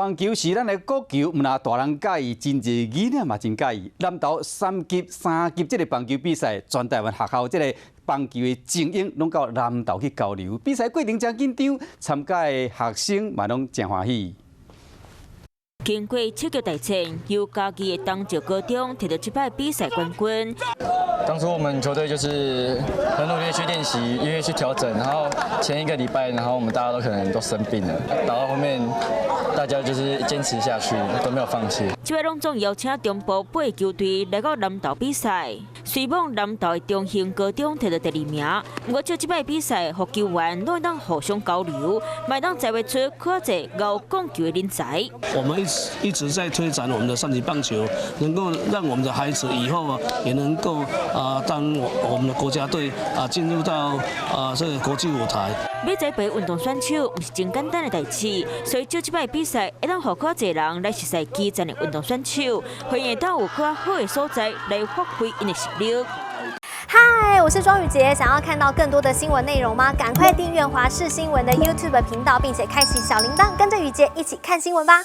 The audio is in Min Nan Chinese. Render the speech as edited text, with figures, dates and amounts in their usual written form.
棒球是咱的國球，毋但大人佮意，真濟囡仔嘛真佮意。南投三級、三級這个棒球比賽，全台灣學校這个棒球的精英攏到南投去交流。比賽過程真緊張，參加的學生嘛攏真歡喜。經過七局大戰，由嘉義的東石高中摕到這擺比賽冠軍。當初我們球隊就是很努力去練習，因為去調整，然後前一個禮拜，然後我們大家都可能都生病了，打到後面大家就是堅持下去，都沒有放棄。這擺攏總邀請中部八个球隊來到南投比賽，雖罔南投的中興高中摕到第二名，毋過藉這擺比賽，予球員攏會當互相交流，嘛會當栽培出較濟𠢕摃球的人才。我們一直在推展我們的三級棒球，能夠讓我們的孩子以後啊，也能夠啊當我們的國家隊啊進入到啊這個國際舞台。欲栽培運動選手毋是真簡單的代誌，所以藉這擺比賽會當予較濟人來熟似基層的運動選手，會會當有較好的所在來發揮𪜶的實力。嗨，我是莊宇傑，想要看到更多的新聞內容嗎？趕快訂閱華視新聞的 YouTube 頻道，並且開啟小鈴鐺，跟着宇傑一起看新聞吧。